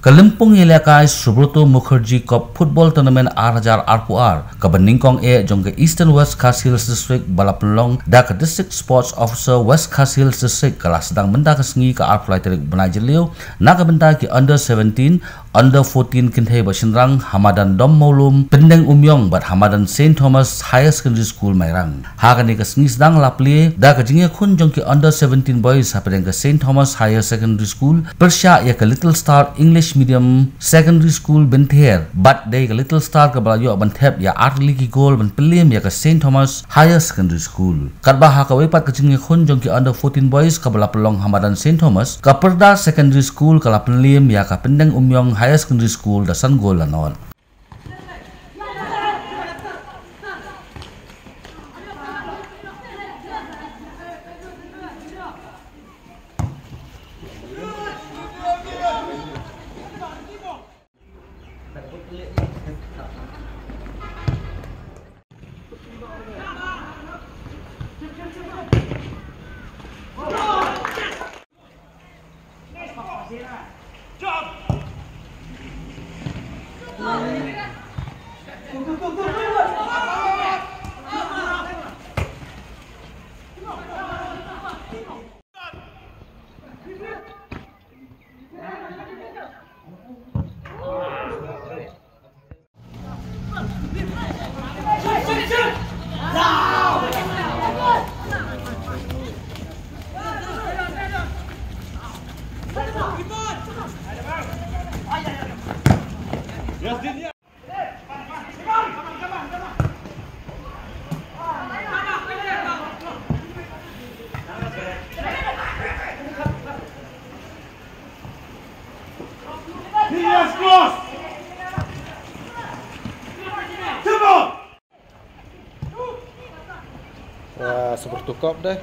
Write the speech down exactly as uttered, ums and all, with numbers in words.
Ka lympung ïalehkai Subroto Mukherjee Cup Football Tournament ar hajar arphew ar, kaba nyngkong eh jong ka Eastern West Khasi Hills District, ba la pynlong da ka District Sports Officer West Khasi Hills District, ka la sdang mynta ka sngi ka arphew lai tarik bnai Jylliew, na ka bynta ki under seventeen, under fourteen kynthei bad shynrang ha madan Dom Mawlum, Pyndengumiong bad ha madan Saint Thomas Higher Secondary School, Mairang. Ha kane ka sngi sdang la plie da ka jingïakhun jong ki under seventeen boys hapdeng ka Saint Thomas Higher Secondary School pyrshah ïa ka Little Star English Medium Secondary School, Bynther, bad dei ka Little Star kaba la ïoh ban thep ïa artylli ki goal ban pynliem ïa ka Saint Thomas Higher Secondary School. Katba ha kawei pat ka jingïakhun jong ki under fourteen boys kaba la pynlong ha madan Saint Thomas, ka Pyrda Secondary School ka la pynliem ïa ka Pyndengumiong Higher Secondary School da san goal la nod. Yes, cross. Come on. Wah, super tukop deh.